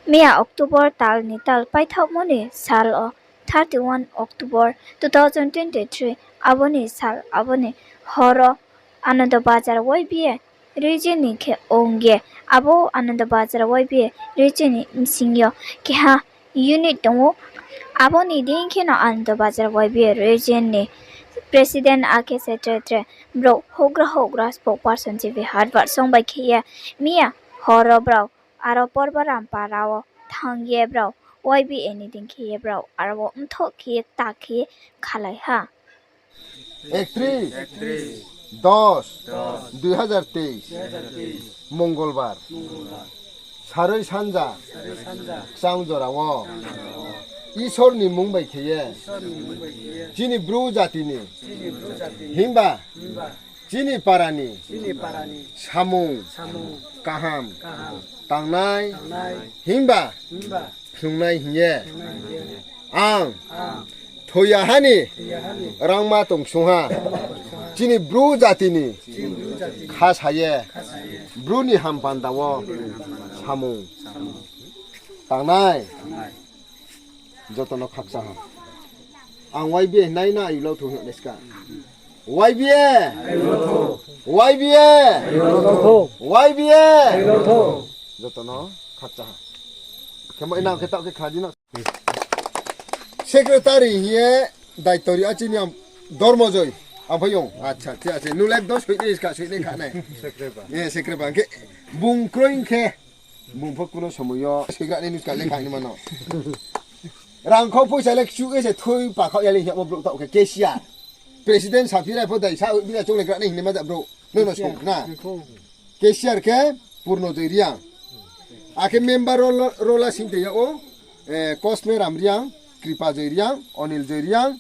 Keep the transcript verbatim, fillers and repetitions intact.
Miya October tal ni tal paithaohmo ni sal wo, thirty one October two thousand twenty three, abo ni sal, abo ni hor wo Anando Bazar Y B A region ni khe ong ye, abo Anando Bazar Y B A region ni bsing yo keha unit tong ou. Abo ni deing kheno Anando Bazar Y B A region ni president akhe secretary, brouh houhgra houhgra spokesperson chibi hardware song bai khe ye, miya hor wo brao aro Porboram para wo thanng ye brao Y B A ni deing khe ye brao aro wo mthoh khe ye kta khe ye khalai ha. একত্রিশ দশ দুই হাজার তেইশ, মঙ্গলবার, saroi sanja, kchang jora wo, Isor ni mmung bai khe ye, chini Bru jati ni, himba chini para ni samung kaham tangnai, himba phrungnai hing ye, ang thoi ya ha ni rangma tong sung ha, chini Bru jati ni kha sa ye, Bru ni hampanda wo samung tangnai. Joto no khakchang ha. Ang Y B A hinai no ayulau thou hing nai ska. Y B A! Y B A! Y B A! Joto no khakchang ha. Khemo inang khe taoh khe khadi no. Secretary hing ye daito ri a chini ang Dormojoi. Ang phaiyong. Acha, ti acha. Nung le ekdom soinai ska, soinai kha nai. Secretary ba. Hing khe bung kroi hing khe. Bung pho kuno somoi yo soigra nai nung ska lekha ni mano. Rang kho poisa le kchuh ye se thui pakhaoh ya le hing yamo brouh taoh khe cashier. President saphi rai pho dai sa bini chung le gra nai hing ni ma ja brouh. Nung no song na. Cashier khe Purno Joi Reang. Akhe member ro-, rola sing te yag ou, eh, Kosme Ram Reang, Kripa Joi Reang, Onil Joi Reang,